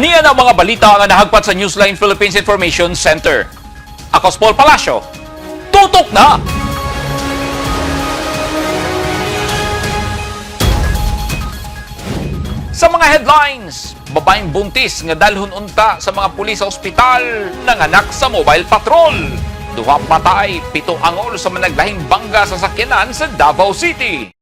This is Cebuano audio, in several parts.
Aniya na mga balita nga nahagpat sa Newsline Philippines Information Center. Ako si Paul Palacio. Tutok na! Sa mga headlines, babaeng buntis nga dalhon unta sa mga pulis sa ospital, nanganak sa mobile patrol. Duha patay, 7 angol sa managlahing bangga sa sakyanan sa Davao City.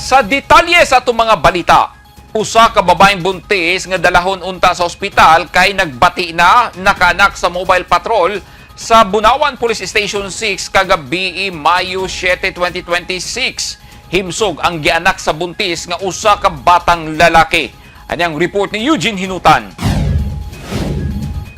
Sa detalye sa atong mga balita, usa ka babaeng buntis nga dalahon unta sa ospital kay nagbati na nakaanak sa mobile patrol sa Bunawan Police Station 6 kagabi, Mayo 7, 2026. Himsog ang gianak sa buntis nga usa ka batang lalaki. Anyang report ni Eugene Hinutan.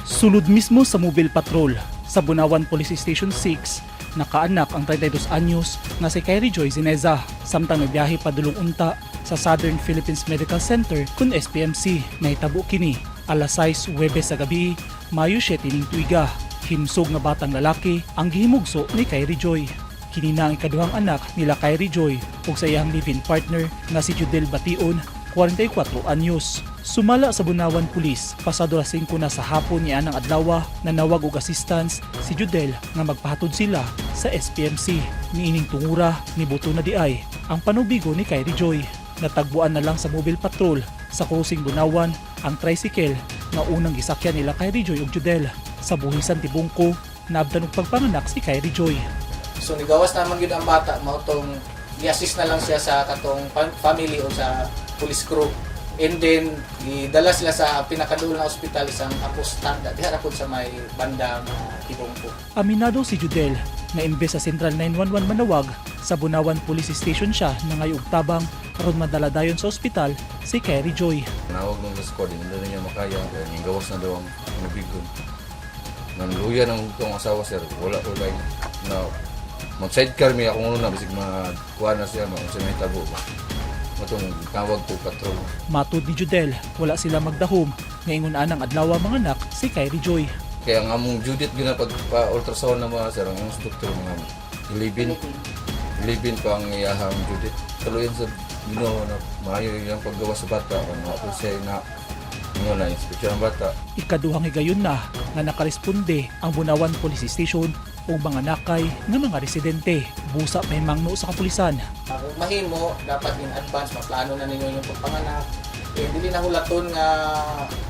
Sulod mismo sa mobile patrol sa Bunawan Police Station 6, nakaanak ang 32 anyos nga si Kyrie Joy Zineza samtang nagbiyahe padulong unta sa Southern Philippines Medical Center kun SPMC. Nahitabo kini alas 6 Huwebes sa gabi, Mayo 7 ning tuiga. Himsog nga batang lalaki ang gihimugso ni Kyrie Joy. Kini na ang ikaduhang anak nila Kyrie Joy ug sa iyang live-in partner nga si Judel Bation, 44 anyos. Sumala sa Bunawan Police, pasado alas 5 na sa hapon niya ang adlaw, nanawag og assistance si Judel nga magpahatod sila sa SPMC. Niining tungura, nibuto na di ay ang panubigo ni Kyrie Joy. Natagbuan na lang sa mobile patrol sa crossing Bunawan ang tricycle nga unang gisakyan nila Kyrie Joy ug Judel. Sa buhisan Tibungko, naabdan og pagpanganak si Kyrie Joy. So nigawas naman gyud ang bata, mao tong gi-assist na lang siya sa katong family o sa police crew. And then gidala sila sa pinakaduol na ospital, isang Apostada, diha ra pud sa may banda nga Tibungko. Aminado si Judel na imbes sa Central 911 manawag, sa Bunawan Police Station siya nangayog tabang aron madala dayon sa ospital si Kyrie Joy. Nawag nung sa squad, hindi na niya makaya. Kaya yung gawas na daw ang nabigon. Nanluya ng itong asawa, sir. Wala ko lang na mag-sidecar mi akong una, bisig magkuha na siya, mag sa may tabo ba. Matong tawag ko patrol. Matud ni Judel, wala sila magdahom nga ingon anang adlaw manganak si Kyrie Joy. Kaya ang among Judith gina pag pa ultrasound na mga sir, ang among doktor mga 11. 11 pa ang iyahang Judith. Tuluyan sa Ginoo na maayo iyang paggawas sa bata. Kung ako siya na ingon na inspeksyon ang bata. Ikaduhang higayon na nga nakaresponde ang Bunawan Police Station ug mga nakay nga mga residente. Busa pahimangno sa kapulisan. Kung mahimo, dapat in advance maplano na ninyo yung pagpanganak. Eh, dili na hulaton nga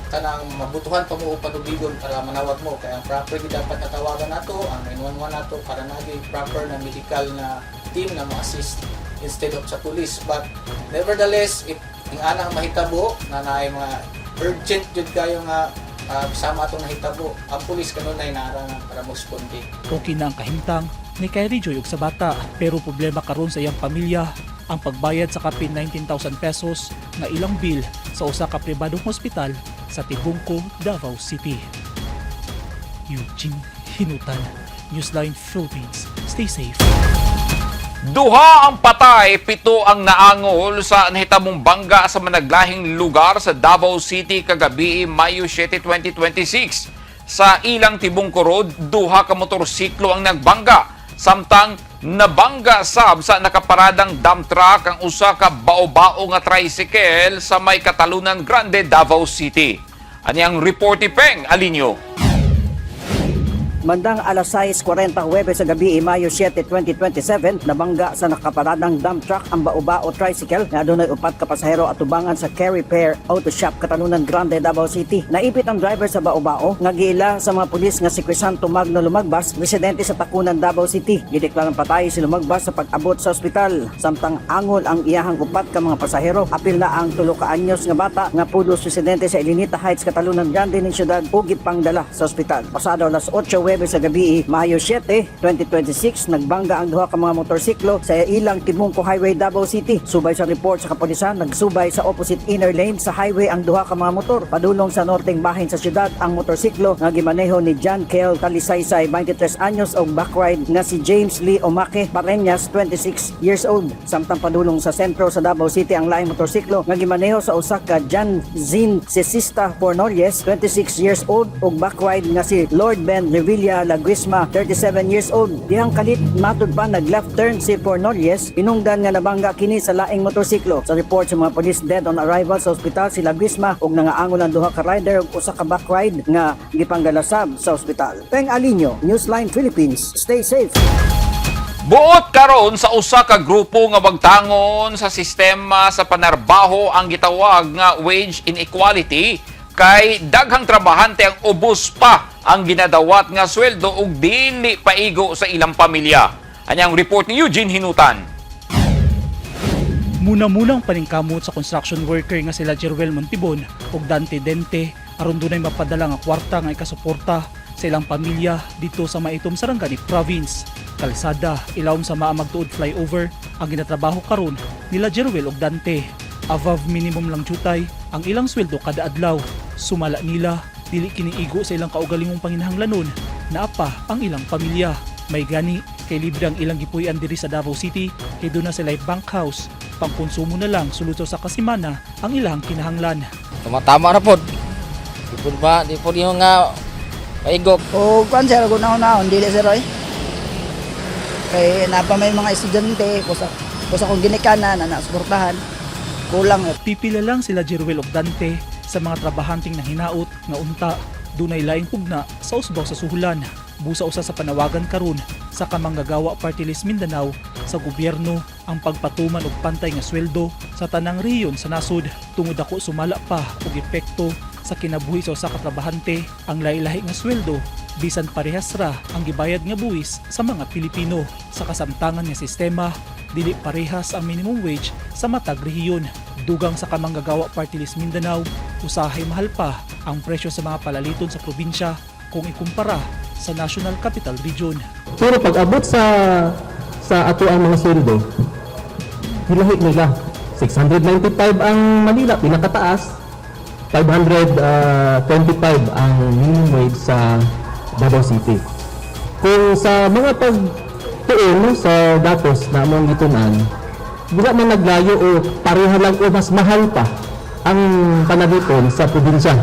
kanang mabutuhan pa mo og panubigon para manawag mo, kaya ang proper gyud dapat natawagan nato ang 911 nato para nagi proper na medical na team na mo-assist instead of sa police. But nevertheless, if ing ana ang mahitabo na naay mga urgent jud kayo nga sama atong nahitabo, ang police kanunay naara na para mo-responde. Okay na ang kahimtang ni Kyrie Joy ug sa bata, pero problema karon sa iyang pamilya ang pagbayad sa kapin 19,000 pesos nga ilang bill sa usa ka pribadong ospital sa Tibungko, Davao City. Eugene Hinutan, Newsline Philippines. Stay safe. Duha ang patay, 7 ang naangol sa nahitabong bangga sa managlahing lugar sa Davao City kagabi, Mayo 7, 2026. Sa ilang Tibungko Road, duha ka motorsiklo ang nagbangga. Samtang nabangga sab sa nakaparadang dump truck ang usa ka bao-bao nga tricycle sa may Catalunan Grande, Davao City. Anyang report ni Peng Alinio. Bandang alas 6:40 Huwebes sa gabi, Mayo 7, 2027, nabangga sa nakaparadang dump truck ang bao-bao tricycle na adunay 4 ka pasahero atubangan sa Carry Pair Auto Shop, Catalunan Grande, Davao City. Naipit ang driver sa bao-bao nga giila sa mga pulis nga si Crisanto Magno Lumagbas, residente sa Tacunan, Davao City. Gideklarang patay si Lumagbas sa pag-abot sa ospital. Samtang angol ang iyahang 4 ka mga pasahero, apil na ang 3 ka anyos nga bata nga pulos residente sa Elenita Heights, Catalunan Grande ning syudad ug gipangdala sa ospital. Pasado alas 8 Huwebes sa gabi, Mayo 7, 2026, nagbangga ang duha ka mga motorsiklo sa ilang Tibungko Highway, Davao City. Subay sa report sa kapulisan, nagsubay sa opposite inner lane sa highway ang duha ka mga motor. Padulong sa norteng bahin sa syudad ang motorsiklo nga gimaneho ni John Kel Talisaysay, 23 anyos, og backride nga si James Lee Omake Pareñas, 26 years old. Samtang padulong sa sentro sa Davao City ang laing motorsiklo nga gimaneho sa usa ka John Zin Cesista Fornolles, 26 years old, ug backride nga si Lord Ben Revilla, Emilia Laguisma, 37 years old. Dihang kalit matud pa nag left turn si Fornolles, hinungdan nga nabangga kini sa laing motorsiklo. Sa report sa mga polis, dead on arrival sa ospital si Laguisma ug nangaangol ang duha ka rider ug usa ka back ride nga gipanggalasab sa ospital. Peng Alinio, Newsline Philippines. Stay safe. Buot karon sa usa ka grupo nga bagtangon sa sistema sa panarbaho ang gitawag nga wage inequality kay daghang trabahante ang ubos pa ang ginadawat nga sweldo ug dili paigo sa ilang pamilya. Anyang report ni Eugene Hinutan. Muna-munang paningkamot sa construction worker nga sila Jerwel Montibon ug Dante Dente aron dunay mapadala nga kwarta nga ikasuporta sa ilang pamilya dito sa Maitum, Sarangani Province. Kalsada, ilawom sa Maamagtuod flyover ang ginatrabaho karon nila Jerwel ug Dante. Above minimum lang jutay ang ilang sweldo kada adlaw. Sumala nila, dili kini igo sa ilang kaugalingong panginahanglanon, naa pa ang ilang pamilya. May gani kay libre ang ilang gipuy-an diri sa Davao City kay duna sila bunk house. Pangkonsumo na lang sulod sa kasimana ang ilang kinahanglan. Tama-tama na pod. Di pod ba, di pod yung nga paigok. O kuan sir, kung naon dili sir oy. Kay napa may mga estudyante, kusa kung ginikanan na nasuportahan. Kulang eh. Pipila lang sila Jeruel og Dante sa mga trabahanteng nanginaot nga unta dunay laing pugna sa usbaw sa suhulan. Busa usa sa panawagan karon sa Kamanggagawa Party List Mindanao sa gobyerno ang pagpatuman og pantay nga sweldo sa tanang rehiyon sa nasod tungod dako sumala pa og epekto sa kinabuhi sa usa ka trabahante ang lahi-lahi nga sweldo bisan parehas ra ang gibayad nga buwis sa mga Pilipino. Sa kasamtangan nga sistema, dili parehas ang minimum wage sa matag rehiyon. Dugang sa Kamanggagawa Party List Mindanao, usahay mahal pa ang presyo sa mga palaliton sa probinsya kung ikumpara sa National Capital Region. Pero pag abot sa ato ang mga sweldo, hilahi nila. 695 ang Manila, pinakataas. 525 ang minimum wage sa Davao City. Kung sa mga pagtuon, no, sa datos na among gitun-an, wala man naglayo o pareha lang o mas mahal pa ang panaliton sa probinsya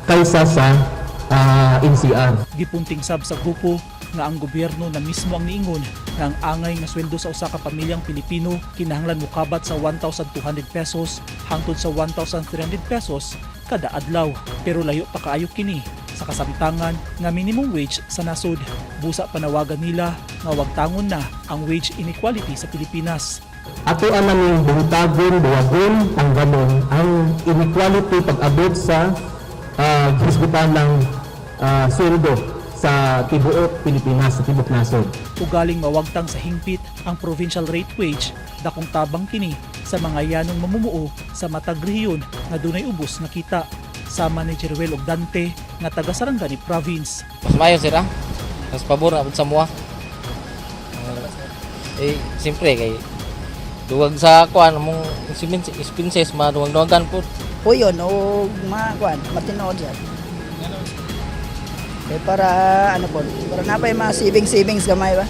kaysa sa NCR. Gipunting sab sa grupo nga ang gobyerno na mismo ang niingon nga ang angay nga sweldo sa usa ka pamilyang Pilipino kinahanglan mokabat sa 1,200 pesos hangtod sa 1,300 pesos kada adlaw, pero layo pa kaayo kini sa kasamtangan nga minimum wage sa nasod. Busa panawagan nila nga wagtangon na ang wage inequality sa Pilipinas. Ato ang naming buntagon, buwagon, tanggalon ang inequality pag-abot sa hisgutan ng sweldo sa tibuok Pilipinas, sa tibuok nasod. Ugaling mawagtang sa hingpit ang provincial rate wage, dakong tabang kini sa mga yanong mamumuo sa matag rehiyon nga dunay ubos nga kita. Sama ni Jeruel og Dante nga taga Sarangani Province. Mas maayo sir ah. Mas pabor na pod sa mua. Eh, siyempre kay duwag sa kuan mong expenses maduwag-duwagan po. Puyon o mga kuan, matinood sir. Kay para ano po, para na pa yung mga savings savings gamay ba.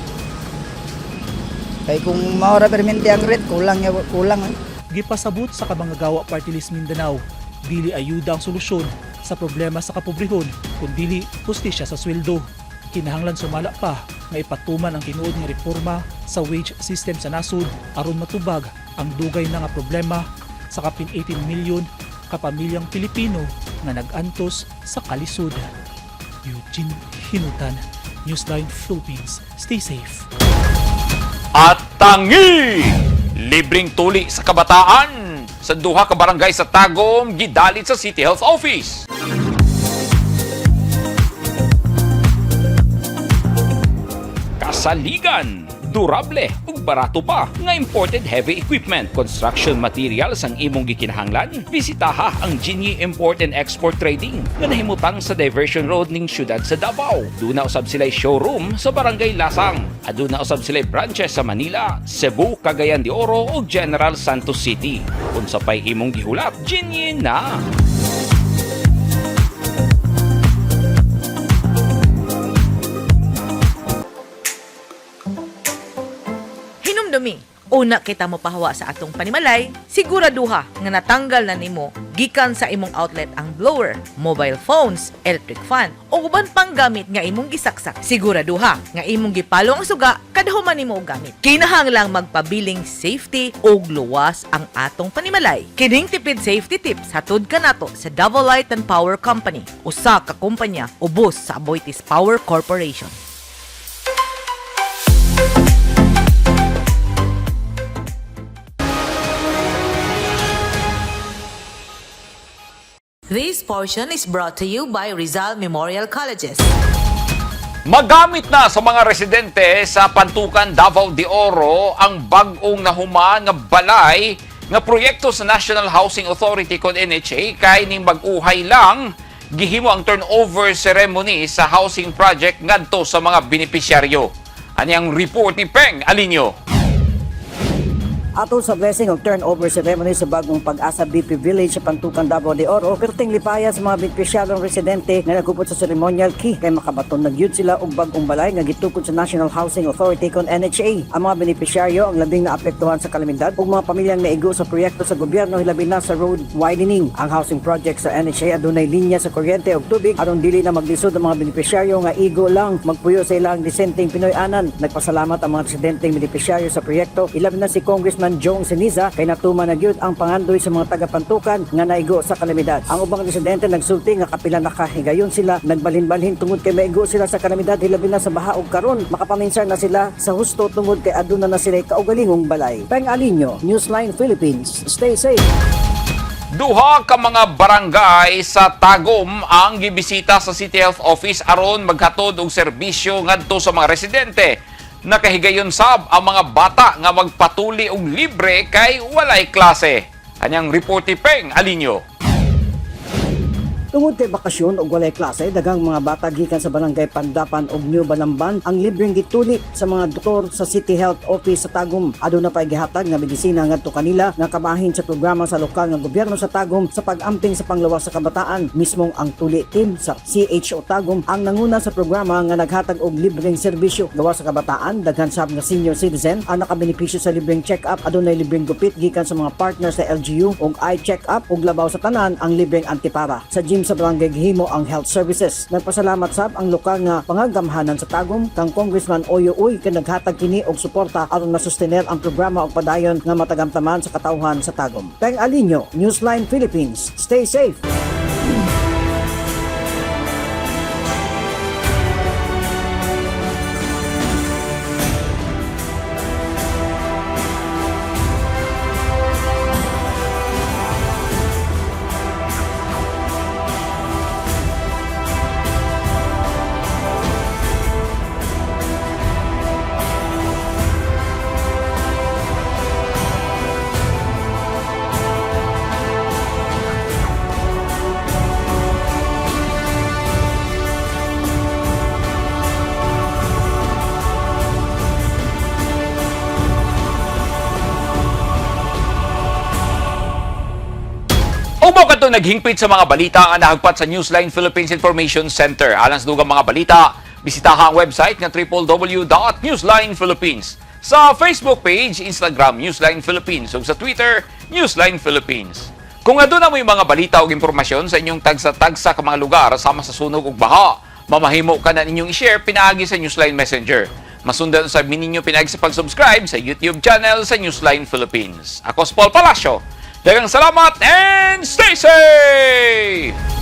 Kay kung maora permente ang rate, kulang kulang eh. Gipasabot sa Kamanggagawa Party List Mindanao, dili ayuda ang solusyon sa problema sa kapobrehon kundili hustisya sa sweldo. Kinahanglan sumala pa nga ipatuman ang tinuod nga reforma sa wage system sa nasod aron matubag ang dugay na nga problema sa kapin 18 milyon kapamilyang Pilipino nga nag-antos sa kalisod. Eugene Hinutan, Newsline Philippines. Stay safe. At tangi! Libreng tuli sa kabataan sa duha ka barangay sa Tagum gidalit sa City Health Office. Kasaligan, durable ug barato pa nga imported heavy equipment, construction materials ang imong gikinahanglan. Bisitaha ang Jinyi Import and Export Trading nga nahimutang sa Diversion Road ning syudad sa Davao. Duna usab sila showroom sa Barangay Lasang. Aduna usab sila branches sa Manila, Cebu, Cagayan de Oro ug General Santos City. Unsa pay imong gihulat, Jinyi na. Hinumdumi, Una kita mo pahawa sa atong panimalay, siguraduha nga natanggal na nimo gikan sa imong outlet ang blower, mobile phones, electric fan, o uban pang gamit nga imong gisaksak. Siguraduha nga imong gipalo ang suga kada human nimo og gamit. Kinahanglang magpabiling safety ug luwas ang atong panimalay. Kining tipid safety tips hatod kanato sa Davao Light and Power Company, usa ka kumpanya ubos sa Aboitiz Power Corporation. This portion is brought to you by Rizal Memorial Colleges. Magamit na sa mga residente sa Pantukan, Davao de Oro ang bag-ong nahuman nga balay nga proyekto sa National Housing Authority kon NHA kay ning bag-uhay lang gihimo ang turnover ceremony sa housing project ngadto sa mga benepisyaryo. Ani ang report ni Peng Alinio. Atol sa blessing og turnover ceremony sa bagong Pag-asa BP Village sa Pantukan, Davao de Oro, perting lipaya sa mga benepisyaryong residente nga nagupot sa ceremonial key kay makabaton na gyud sila og bagong balay nga gitukod sa National Housing Authority kon NHA. Ang mga benepisyaryo ang labing naapektuhan sa kalamidad ug mga pamilyang naigo sa proyekto sa gobyerno, hilabi na sa road widening. Ang housing project sa NHA adunay linya sa kuryente ug tubig aron dili na maglisod ang mga benepisyaryo nga igo lang magpuyo sa ilang disenteng Pinoy-anan. Nagpasalamat ang mga residenteng benepisyaryo sa proyekto, ilabi na si Congressman Jong Ceniza, kay natuman na gyud ang pangandoy sa mga taga-Pantukan nga naigo sa kalamidad. Ang ubang residente nagsulti nga kapila na kahigayon sila nagbalhin-balhin tungod kay maigo sila sa kalamidad, hilabi na sa baha, ug karon makapaminsar na sila sa husto tungod kay aduna na sila kaugalingong balay. Peng Alinio, Newsline Philippines. Stay safe. Duha ka mga barangay sa Tagum ang gibisita sa City Health Office aron maghatod og serbisyo ngadto sa mga residente. Nakahigayon sab ang mga bata nga magpatuli og libre kay walay klase. Anyang report ni Peng Alinio. Tungod kay bakasyon ug walay klase, daghang mga bata gikan sa barangay Pandapan ug New Balamban ang libreng gituli sa mga doktor sa City Health Office sa Tagum. Aduna pay gihatag nga medisina ngadto kanila nga kabahin sa programa sa lokal nga gobyerno sa Tagum sa pag-amping sa panglawas sa kabataan. Mismong ang tuli team sa CHO Tagum ang nanguna sa programa nga naghatag og libreng serbisyo. Gawas sa kabataan, daghan sab nga senior citizen ang nakabenepisyo sa libreng check-up. Adunay libreng gupit gikan sa mga partner sa LGU ug eye check-up ug labaw sa tanan ang libreng antipara. Sa gym sa barangay gihimo ang health services. Nagpasalamat sab ang lokal nga pangagamhanan sa Tagum kang Congressman Oyo Uy kay naghatag kini og suporta aron masustener ang programa og padayon nga matagamtaman sa katawhan sa Tagum. Peng Alinio, Newsline Philippines. Stay safe. Ug mao kadto naghingpit sa mga balita nga nahagpat sa Newsline Philippines Information Center. Alang sa dugang mga balita, bisitaha ang website nga www.newslinephilippines. Sa Facebook page, Instagram, Newsline Philippines, ug sa Twitter, Newsline Philippines. Kung aduna mo'y mga balita o impormasyon sa inyong tagsa-tagsa ka mga lugar sama sa sunog ug baha, mamahimo ka na ninyong i-share pinaagi sa Newsline Messenger. Masundan sa ninyo pinaagi sa pag-subscribe sa YouTube channel sa Newsline Philippines. Ako si Paul Palacio. Daghang salamat and stay safe!